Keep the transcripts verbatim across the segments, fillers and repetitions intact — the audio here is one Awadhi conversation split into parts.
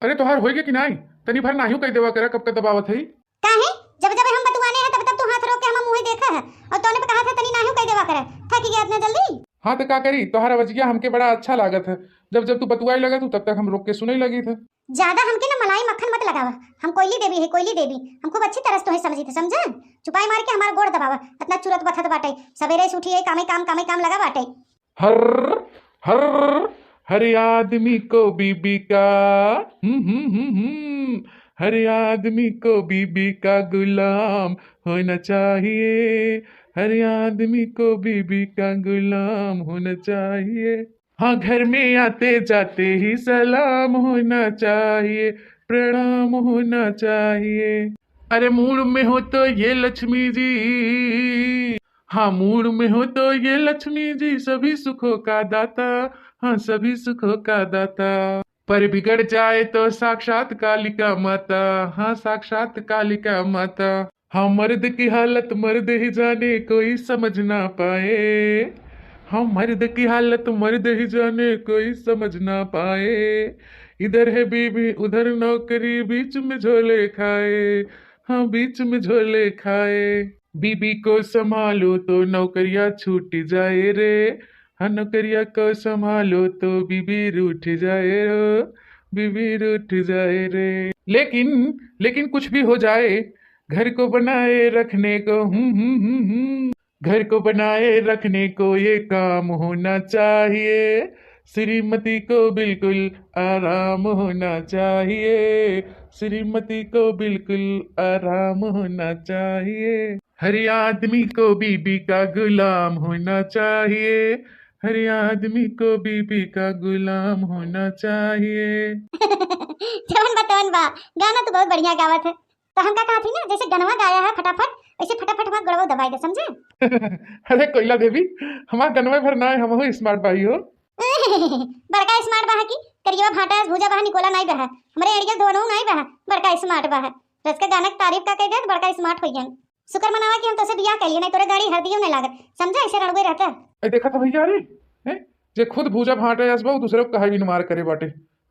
अरे तोहार होइगे कि नाई? तनी भर नाहियो कह देवा करा, कब का दबावत है। काहे? जब जब हम बतुआने हैं तब तब तू हाथ रोक के हम मुँहे देखा है और तोने पे कहा था तनी नाहियो कह देवा करा। थक गया इतना जल्दी? हाँ तो का करी, तोहार आवाजिया हमके बड़ा अच्छा लागत है। जब जब तू बतुआए लगत हूँ तब तक हम रोक के सुने लगी थे। ज्यादा हमके ना मलाई मक्खन मत लगावा। हम कोयली देवी है, कोयली देवी। हम खूब अच्छी तरह से तोहे समझी थे, समझा? चुपाई मार के हमार गोड़ दबावा। इतना चुरत बथत बाटे, सवेरे से उठी है, कामे काम, कामे काम लगा बाटे। हर हर हर आदमी को बीबी का, हम्म हम्म हम्म हम्म, हर आदमी को बीबी का गुलाम होना चाहिए, हर आदमी को बीबी का गुलाम होना चाहिए। हाँ, घर में आते जाते ही सलाम होना चाहिए, प्रणाम होना चाहिए। अरे मूड में हो तो ये लक्ष्मी जी, हाँ मूड में हो तो ये लक्ष्मी जी, सभी सुखों का दाता, हाँ सभी सुखों का दाता। पर बिगड़ जाए तो साक्षात कालिका माता, हाँ साक्षात कालिका माता। हाँ मर्द की हालत मर्द ही जाने, कोई समझ ना पाए। हाँ मर्द की हालत मर्द ही जाने, कोई समझ ना पाए। इधर है बीबी उधर नौकरी, बीच में झोले खाए, हाँ बीच में झोले खाए। बीबी को संभालो तो नौकरिया छूट जाए रे, हाँ नौकरिया को संभालो तो बीबी रूठ जाए रो, बीबी रूठ जाए रे। लेकिन, लेकिन कुछ भी हो जाए, घर को बनाए रखने को, हम्म हम्म हम्म हम्म, घर को बनाए रखने को ये काम होना चाहिए। श्रीमती को बिल्कुल आराम होना चाहिए, श्रीमती को बिल्कुल आराम होना चाहिए। हर आदमी को बीबी का गुलाम होना चाहिए, हर आदमी को बीबी का गुलाम होना चाहिए। जवन बा तवन बा, गाना तो बहुत बढ़िया गावत है। तो हम का कहत ही ना, जैसे गनवा गाया है फटाफट, वैसे फटाफट हमार गोड़वा दबाई दे, समझे? अरे कोयला देवी, हमार गनवा भर ना है, हमहू स्मार्ट बाही हो। बड़का स्मार्ट बा है कि करियवा भाटा भूजा बा है, निकोला नाई बा है, हमरे एड़िया धोनऊ नाई बा है, बड़का स्मार्ट बा है। रस का गाना के तारीफ का कह दे तो बड़का स्मार्ट हो गया। शुक्र मनावा कि हम तोसे बियाह कर लिए, नहीं तोरे गाड़ी हर दियो नहीं लागत, समझा? ऐसे रणुए रहता। ए देखा तो भैया रे, हैं? जे खुद भूजा भाटा अस बा, उ दूसरे को कहा भी न मार करे बाटे।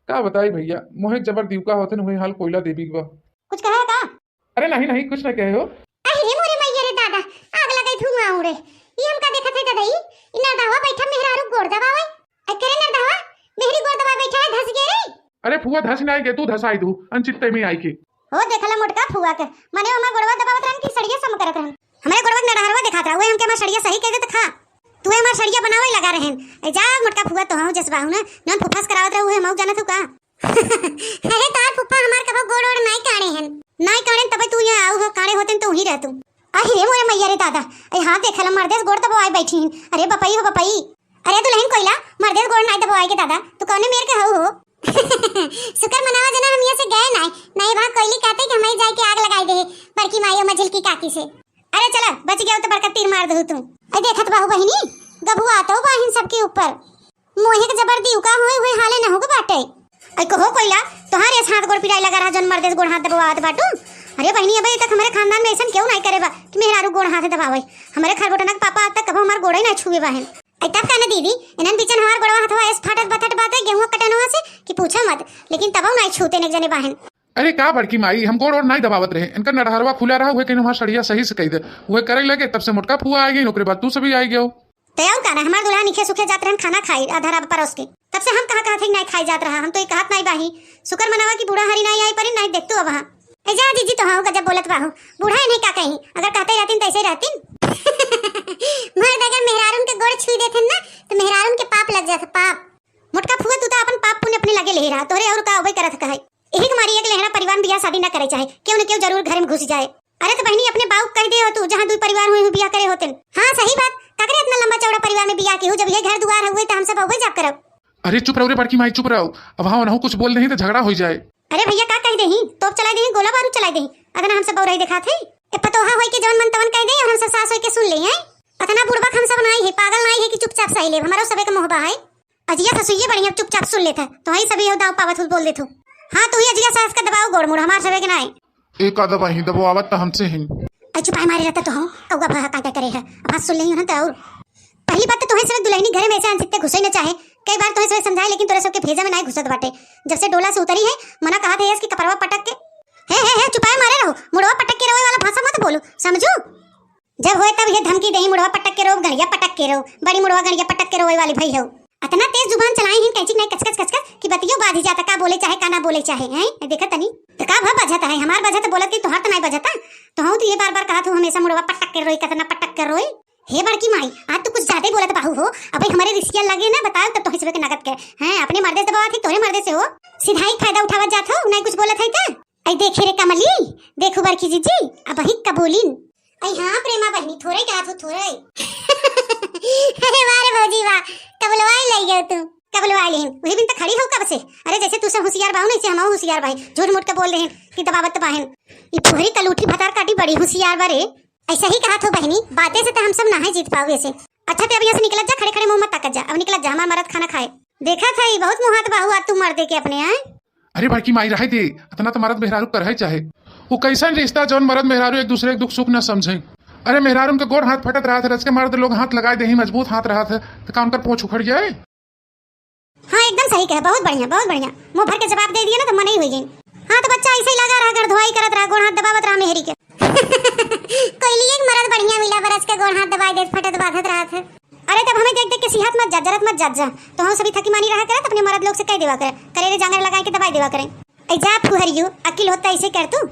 का बताई भैया, मोहे जबर दिवका होते न, वही हाल कोयला देवी के बा। कुछ कहा का? अरे नहीं नहीं, कुछ ना कहे हो। अरे रे मोरे मैया रे दादा, आग लगे धुआं उड़े। ये हमका देखत है दादा, ई, ई नरदहवा बैठा मेहरारू गोड़ दबावे। अरे करे नरदहवा, मेहरी गोड़ दबावे बैठा है, धस गए रे। अरे फुआ धस नहीं गए, तू धसाई दू अनचित्ते में आई के। हो देखला मोटका फुआ के, माने हमार गोड़वा दबावत रहन कि सड़िया सम करत रहन। हमरे गोड़वा के नरहरवा दिखात रहा, वही हमके हमार सड़िया सही कह दे त खा। तू हमार सड़िया बनावे लगा रहन। ए जा मोटका फुआ, तो हम जस बाहु ना, नन फुफास करावत रहू है, मऊ जानत हूँ का? अरे तार फुफा हमार कबो गोड़ ओड़ नाई काढ़े हन। नाई काढ़े तबे तू यहाँ आऊ हो, काढ़े होते तो वहीं रहतू। अरे रे मोरे मैया रे दादा, ए हाँ देखला मर्देस गोड़ दबो आए बैठी हन। अरे बपई हो बपई। अरे दुल्हन कोयला, मर्देस गोड़ नाई दबो आए के दादा, तू कौने मेर के हऊ हो? शुक्र मनावा जना हम यहाँ से गए नाई, नहीं वहाँ कोयली कहते कि हमें जाए के आग लगाई दे, बड़की माई और मझिल की काकी से। अरे चला, बच गया तो बड़का तीर मार दहू तू। अरे देखत बाहू बहिनी, गबुआ तो बाहिन सबके ऊपर। मोहे के जबर दिवका होए हुए हाले न होगे बाटे। ऐ कहो कोयला, तोहार ऐस हाथ गोड़ पिराए लगा रहा, जौन मर्दे से गोड़ हाथ दबावत बाटू। अरे बहिनी, अबे तक हमरे खानदान में ऐसन केहू नाई करे बा कि मेहरारू गोड़ हाथ दबावे। हमरे खरबोटना के पापा आज तक कबो हमार गोड़े ना छुए बाहेन। ऐ तब का न दीदी, इनन बीचन हमार गोड़वा हथवा ऐस फाटत बथत बाटे गेहूं कटनवा से कि पूछो मत, लेकिन तबो नाई छूते नेक जने बाहेन। अरे का बड़की माई, हम गोड़ ओड़ नाई दबावत रहे, इनका नटहरवा खुला रहा, उहे कहीं हमार सड़िया सही से कह दे, उहे करे लगे, तब से मोटका फुआ आ गई, ओकरे बाद तू सभी आ गयो। तो और का ना, हमार दुल्हा निखे सुखे जात रहन खाना खाई आधा रात परोस के, तब से हम कहा कहा थे नाई खाई जात रहा, हम तो ये कहत नाई बाही। शुक्र मनावा कि बूढ़ा हरी नाई आई परी, नाई देखतू अब हाँ। ए जा जीजी, तो हाँ गजब बोलत बाहू, बूढ़ा इन्हें का कहीं, अगर कहते रहतीन तैसे रहतीन। मर्द अगर मेहरारून के गोड़ छुई देथिन ना, तो मेहरारून के पाप लग जात, पाप। मोटका फुआ, तू तो अपन पाप पुण्य अपने लगे ले रहा, तोहरे और का अबे करत कहे। यही के मारी एक लेहड़ा परिवार में बियाह शादी ना करे चाहे, केहू न केहू जरूर घर में घुस जाए। अरे तो बहिनी, अपने बाऊ के कह दे हो तू, जहाँ दुई परिवार हुए हूँ बियाह करे होते। हाँ सही बात, काकरे इतना लंबा चौड़ा परिवार में बियाह की हूँ, जब ये घर दुआर हुए तो हम सब अबे जाब करब। अरे चुप रहो रे बड़की माई, चुप रहो। अब हाँ उनहु कुछ बोल नहीं तो झगड़ा हो जाए। अरे भैया का कह देही, तोप चला देही, गोला बारूद चला देही, अदना हम सब बउरही दिखात है। ए पतोहा होई के जवन मन तवन कह दे और हम सब सास होई के सुन ले हैं। अतना बुड़बक हम सब नाई है, पागल नाई है कि चुपचाप सही लेब, हमारो सबे के मोह बा है। अजिया ससुइये बढ़िया चुपचाप सुन लेत है, तो ही सभी दाव पावत हुल बोल देत हो। हाँ तू ही अजिया सास का दबाओ गोड़ मुड़, हमार सबे के नाई। ए का दबाही, दबावत त हमसे ही। अ चुपाई मारे रहता तो हम, अउगा भा कांटा करे है, अब हाँ सुन ले ही ना तो और। पहली बात तो तोहे सब दुल्हनी घरे में ऐसे अनचित्ते घुसे न चाहे, कई बार तोहे सब समझाए, लेकिन तोरे सबके भेजा में नाहीं घुसत बाटे। जब से डोला से उतरी है, मना कहत है कि कपरवा पटक के, हे, हे, हे, चुपाए मारे रहो, मुड़वा पटक के रोए वाला भाषा मत बोलू, समझू? जब होए तब ये धमकी देही, मुड़वा पटक के रो, गड़िया पटक के रो, बड़ी मुड़वा गड़िया पटक के रोए वाली भई हो। अतना तेज जुबान चलाई हिन कैंची के नाई कचकच कचकच कि बतियो बाझी जाता, का बोले चाहे, का ना बोले चाहे, हैं? देखा तनी, तो का भा बजत है, हमार बजत बोलत कि तोहर तो नाई बजता, तो हूँ तो ये बार बार कहत हूँ हमेशा मुड़वा पटक के रोई, कतना पटक के रोई। हे बड़की माई, आज तू कुछ ज्यादा ही बोलत बाहू हो। अबे हमरे रिसिया लगे ना, बताओ तब तो हिसबे के नगद के। हैं, अपने मर्दे से दबावत ही, तोरे मर्दे से हो। सिधाई फायदा उठावत जात हो, नाई कुछ बोलत है का? आई देखे रे कमली, देखू बड़की जीजी, अब ही कबूलिन। आई हाँ प्रेमा बहनी, थोड़े कहा तू, थोड़े। अरे वाह रे भौजी वाह, कबुलवाई ले गयो तू। कबुलवाई लेन, वही बिन तो खड़ी हो कब से। अरे जैसे तू सब होशियार बाहू ना, ऐसे हम होशियार भाई, झूठ मूठ के बोल रहे हैं कि दबावत तो बाहन। ई फुहरी कलूठी भतार काटी बड़ी होशियार बा रे। ऐसा ही कहा थो बहनी, बातें से तो हम सब ना है जीत पाओ ऐसे। अच्छा, ते अब यहाँ से निकलत जा, खड़े खड़े मुंह मत ताकत जा, अब निकलत जा, हमार मरद खाना खाए। देखा था, ई बहुत मुहात बाहू, आज तू मर दे के अपने आए। अरे बड़की माई, रहे दे, इतना तो मरद मेहरारू कर है चाहे। वो कैसन रिश्ता जौन मरद मेहरारू एक दूसरे के दुख सुख न समझे। अरे मेहरारू के गोड़ हाथ फटत रहत है, रच के मर्द लोग हाथ लगाए देही, मजबूत हात रहत है, तो का उनकर पोंछ उखड़ जाए? हाँ, एकदम सही कहे, बहुत बढ़िया, बहुत बढ़िया। मुंह भर के जवाब दे दिया ना तो मन ही हुई गई। हाँ तो बच्चा ऐसे ही लगा रहा, घर धोआई करत रहा, गोड़ हाथ दबावत रहा मेहरी के। कोयलिए के मरद बढ़िया मिला, बरस के गोड़ हाथ दबाई देत, फटत बाधत रहत है। अरे तब हमें देख देख के सिहत मत जा, जरत मत जात जा, तो हम सभी थकी मानी रहा करत, अपने मरद लोग से कह देवा करे, करे रे जांगर लगाए के दबाई देवा करे। ऐ जा फुहरियो, अकिल होता ऐसे कर तू।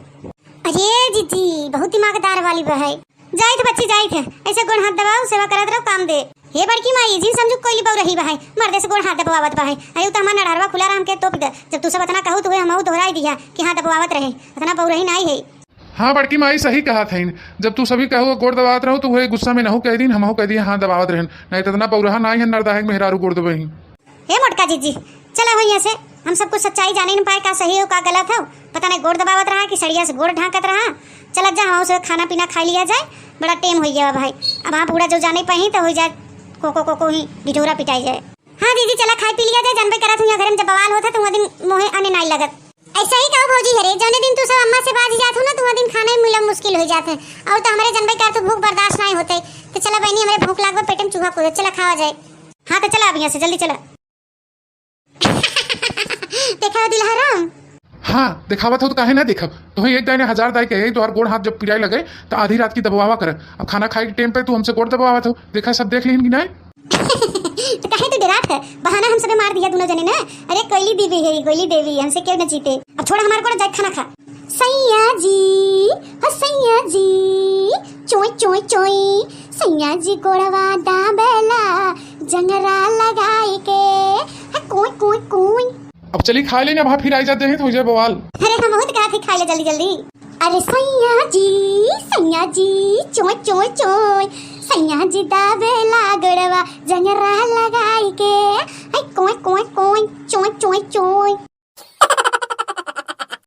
अरे जीजी, बहुत दिमागदार वाली बहै। जाइत बच्ची, जाइत है, ऐसे गोड़ हाथ दबाओ, सेवा करत रहो, काम दे। हे बड़की माई, जिन समझू कोइली बउरही बहै, मर्दे से गोड़ हाथ दबवावत बहै। अरे, उ तो हमार नड़हरवा खुला रहा, हमके तोप दे। जब तू सब इतना कहू, तो वही हमहू दोहराई दिया कि हाँ, दबवावत रहे, इतना बउरही नाई है। हाँ, बड़की माई सही कहा थईन, जब तू सभी कहू गोड़ दबावत रहो, तो वही गुस्सा में नहू कह दीन, हमहू कह दिया, हाँ, दबावत रहन, नहीं तो इतना बउरहा नाई है, नरदाहे के मेहरारू गोड़ दबही। हे मोटका जीजी, चला हो यहाँ से, हम सब कुछ सच्चाई जाने न पाए, का सही हो, का गलत हो। पता नहीं गोड़ दबावत रहा कि सड़िया से गोड़ ढांकत रहा। चलत जा, हम उसे खाना पीना खा लिया जाए, बड़ा टेम हो गया भाई। अब हाँ, बूढ़ा जो जाने पाई तो हो जाए, कोको कोको ही ढिढोरा पिटाई जाए। हाँ जीजी, चला खाए पी लिया जाए, जानबे करत हूँ यहाँ घर में जब बवाल होता तो वह दिन मोहे आने नाई लगत। ऐसा ही कहो भौजी घरे, जौने दिन तू सब अम्मा से बाज जात हो ना, तो वह दिन खाना ही मिलम मुश्किल हो जात है। और तो हमारे जानबे कर तो भूख बर्दाश्त नाई होते। तो चला बहनी, हमारे भूख लागबे, पेट में चूहा कूदे, चला खावा जाए। हाँ, तो चला अब यहाँ से, जल्दी चला। देखा हो दिलहराम। हाँ, देखावत हो तो काहे ना देखब। तो एक दाई ने हजार दाई कहे, तोहार गोड़ हाथ जब पिराए लगे, तो आधी रात की दबवावा करे। अब खाना खाए के टाइम पे तू हमसे गोड़ दबवावत हो। देखा, सब देख लिहिन कि नाई? तो काहे तू डरात है? बहाना हम सबे मार दिया दोनों जने ना। अरे कोइली देवी है, कोइली देवी, हमसे क्यों न जीते। अब छोड़ा हमार गोड़, जाए खाना खा। सैया जी, हो सैया जी, चोय चोय चोय, सैया जी गोड़वा दाबेला, जंगरा लगाई के, हा, कोय, कोय, कोय। अब चली खाए लेना, वहाँ फिर आई जाते हैं तो हो जाए बवाल। अरे हम बहुत कहा थे खाए ले जल्दी जल्दी। अरे सैया जी, सैया जी, चोय चोय चोय, सैया जी दाबेला गोड़वा, जंगरा लगाई के, हाय कोय, कोय, कोय, चोय चोय चोय।